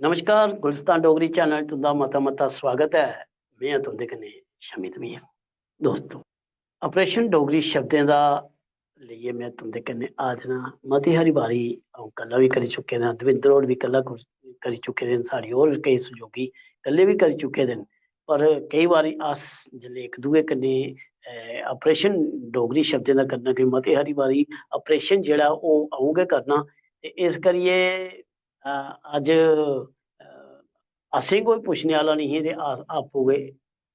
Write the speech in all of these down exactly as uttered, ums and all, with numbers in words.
नमस्कार, गुलिस्तान डोगरी चैनल तुं'दा मता मता स्वागत ऐ। में आं तुं'दे कन्नै शमित मीर। दोस्तो, ऑपरेशन डोगरी शब्दें दा लेइयै में तुं'दे कन्नै हाजर आं। मती हारी बारी अ'ऊं कल्ला बी करी चुके दा, दविंदर होर बी कल्ला कर-, करी चुके दे न, साढ़े होर बी केई सैहयोगी कल्ले बी करी चुके दे न। पर केई बारी अस जिसलै इक दूए कन्नै, अ, ऑपरेशन डोगरी शब्दें दा करना, कि मती हारी बारी ऑपरेशन जेह्ड़ा ओह् अ'ऊं गै करना, ते इस करियै, अ, अज्ज, अ, असें कोई पुच्छने आह्ला निं ही ते अस आपूं गै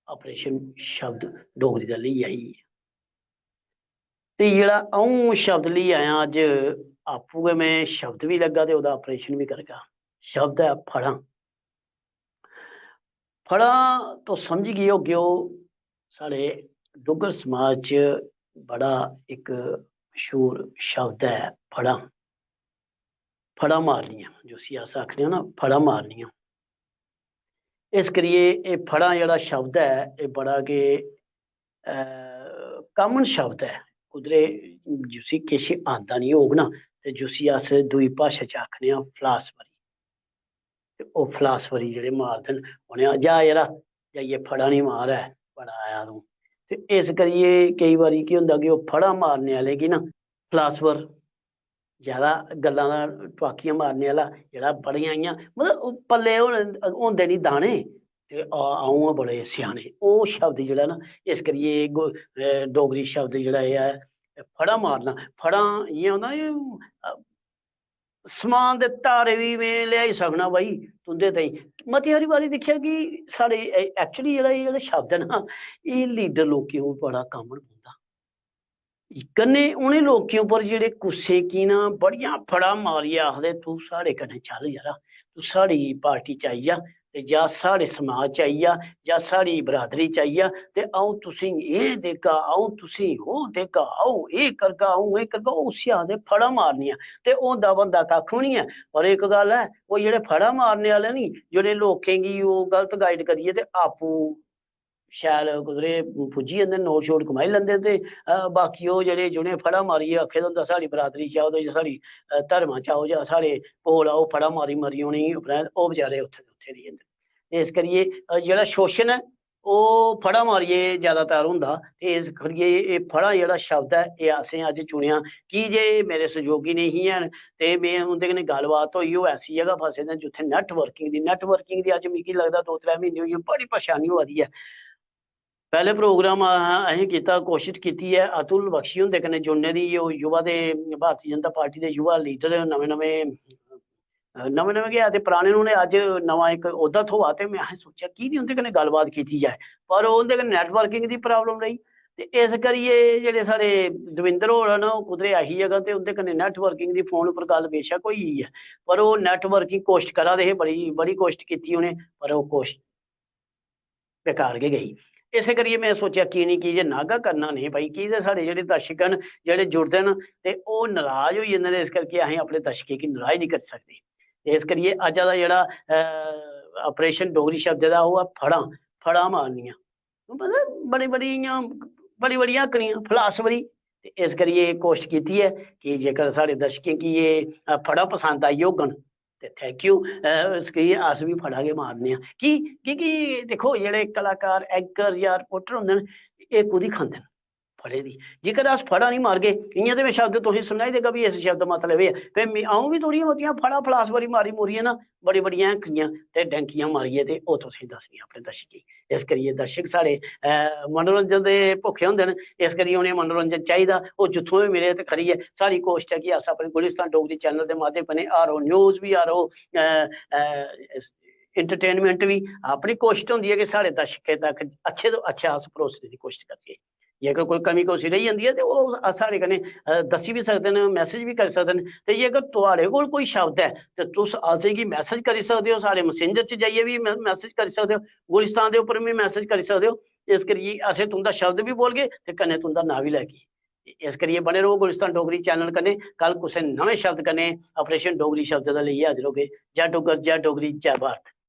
ऑपरेशन शब्द डोगरी दा लेई आई। ते जेह्ड़ा अ'ऊं शब्द लेई आया अज्ज, आपूं गै में शब्द बी लग्गा ते ओह्दा ऑपरेशन बी करगा। शब्द ऐ फड़ां। फड़ां तुस समझी गे होगेओ, साढ़े डुग्गर समाज च बड़ा इक मशहूर शब्द ऐ फड़ां। फड़ां मारनियां, जिसी अस आखने आं ना, फड़ां मारनियां। इस करियै एह् फड़ां जेह्ड़ा शब्द ऐ, एह् बड़ा गै, अ, common शब्द ऐ। कुदरे जिसी किश आंदा निं होग ना, ते जिसी अस दूई भाशा च आखने आं philosophy, ते ओह् philosophy जेह्ड़े मारदे न, उ'नें, "जा यरा, जाइयै फड़ा निं मार, ऐ बड़ा आया तूं।" ते इस करियै केई बारी केह् होंदा कि ओह् फड़ा मारने आह्ले गी ना philosopher, ज्यादा गल्लां दा टुआकियां मारने आह्ला, जेह्ड़ा बड़ियां इ'यां, मतलब, ओह् पल्ले होन-, होंदे निं दाने, ते आ-, अ'ऊं आं बड़े स्याने। ओह् शब्द जेह्ड़ा ना, इस करियै एह् गो-, अ, डोगरी शब्द जेह्ड़ा एह् ऐ, फड़ा मारना, फड़ा इ'यां होंदा, एह्, अ, समान दे धारे बी में लेआई सकना भाई तुं'दे ताईं। मती हारी बारी दिक्खेआ कि साढ़े, ए-, actually जेह्ड़ा एह् जेह्ड़े शब्द न, एह् लीडर लोकें पर बड़ा common पौंदा। कन्नै उ'नें लोकें उप्पर जेह्ड़े कुसै गी ना बड़ियां फड़ा मारियै आखदे, "तूं साढ़े कन्नै चल यरा, तूं साढ़ी पार्टी च आई जा, ते जां साढ़े समाज च आई जा, जां साढ़ी बरादरी च आई जा, ते अ'ऊं तुसेंगी एह् देगा, अ'ऊं तुसेंगी ओह् देगा, अ'ऊं एह् करगा, अ'ऊं एह् करगा।" ओह् उसी आखदे फड़ा मारनियां। ते होंदा बनदा कक्ख बी निं ऐ। पर इक गल्ल ऐ, ओह् जेह्ड़े फड़ा मारने आह्ले नी, जेह्ड़े लोकें गी ओह् गलत guide करियै ते आपूं शैल कुदरे पुज्जी जंदे, नोट शोट कमाई लैंदे ते, अ, बाकी ओह् जेह्ड़े, जि'नें फड़ा मारियै आखे दा होंदा, "साढ़ी बरादरी च आओ ते साढ़ी, अ, धर्मा च आओ जां साढ़े कोल आओ, फड़ा मारी मारी उ'नेंगी परैंत ओह् बेचारे उत्थें दे उत्थें रेही जंदे।" ते इस करियै, अ, जेह्ड़ा शोशन ऐ, ओह् फड़ा मारियै ज्यादातर होंदा। ते इस करियै एह् फड़ा जेह्ड़ा शब्द ऐ, एह् असें अज्ज चुनेआ, की जे मेरे सैहयोगी नेईं ही हैन, ते में उं'दे कन्नै गल्लबात होई, ओह् ऐसी जगह फसे दे न जित्थै networking दी, networking दी अज्ज मिगी लगदा दो त्रै म्हीने होई गे, बड़ी परेशानी होआ दी ऐ। पैह्ले प्रोग्राम अ-, असें कीता, कोशिश कीती ऐ अतुल बख्शी हुंदे कन्नै जुड़ने दी, ओह् युवा दे, भारती जनता पार्टी दे युवा लीडर नमें-नमें, अ, नमें-नमें गै ऐ ते पराने न, उ'नें अज्ज नमां इक औह्दा थ्होआ ते में असें सोचेआ की निं उं'दे कन्नै गल्लबात कीती जाए, पर ओह् उं'दे कन्नै networking दी problem रेही। ते इस करियै जेह्ड़े साढ़े दविंदर होर न, ओह् कुदरे ऐसी जगह ते उं'दे कन्नै networking दी फोन उप्पर गल्ल बेशक होई गेई ऐ, पर ओह् networking कोशट करा दे हे, बड़ी, बड़ी कोशट कीती उ'नें, पर ओह् कोशट बेकार गै गेई। इस्सै करियै में सोचेआ की निं, की जे नागा करना नेईं भाई, की जे साढ़े जेह्ड़े दर्शक न, जेह्ड़े जुड़दे न, ते ओह् नराज होई जंदे न, इस करके असें अपने दर्शकें गी नराज निं करी सकदे। ते इस करियै अज्ज दा जेह्ड़ा, अ, ऑपरेशन डोगरी शब्द दा ओह् ऐ फड़ां, फड़ां मारनियां। तुम पता बड़ी, बड़ी इ'यां, बड़ी, बड़ी हकनियां, philosophy। ते इस करियै एह् कोशट कीती ऐ कि जेकर साढ़े दर्शकें गी एह्, अ, फड़ां पसंद आई होङन, ते thank you, अ, इसगी अस बी फड़ा गै मारने आं। की? की, की दिक्खो, जेह्ड़े कलाकार, anchor जां reporter होंदे न, एह् कुदी खंदे न फड़े दी? जेकर अस फड़ा निं मारगे, इ'यां ते में शब्द तुसेंगी सनाई देगा भी इस शब्द दा मतलब एह् ऐ। ते में, अ'ऊं बी थोह्ड़ियां मतियां फड़ा philosophy मारी मूरियै ना, बड़ी बड़ियां हकनियां ते डैंकियां मारियै ते ओह् तुसेंगी दस्सनियां अपने दर्शकें गी। इस करियै दर्शक साढ़े, अ, मनोरंजन दे भुक्खे होंदे न, इस करियै उ'नें मनोरंजन चाहिदा। ओह् जित्थुआं बी मिले ते खरी ऐ। साढ़ी कोशट ऐ कि अस अपने गुलिस्तान डोगरी चैनल दे माध्यम कन्नै हर ओह् news बी, हर ओह्, अ, अ, entertainment बी। अपनी कोशट होंदी ऐ कि साढ़े दर्शकें तक अच्छे तो अच्छा अस परोसने दी कोशट करचै। जेकर कोई कमी कुसी रेही जंदी ऐ ते ओह् अस साढ़े कन्नै, अ, दस्सी बी सकदे न, message बी करी सकदे न। ते जेकर थुआढ़े कोल कोई शब्द ऐ ते तुस असेंगी message करी सकदे ओ, साढ़े Messenger च जाइयै बी me-, message करी सकदे ओ, गुलिस्तान दे उप्पर बी message करी सकदे ओ। इस करियै असें तुं'दा शब्द बी बोलगे ते कन्नै तुं'दा नांऽ बी लैगे। इस करियै बने र'वो गुलिस्तान डोगरी चैनल कन्नै। कल कुसै नमें शब्द कन्नै ऑपरेशन डोगरी शब्द दा लेइयै हाजर होगे। जय डुग्गर, जय डोगरी, जय भारत।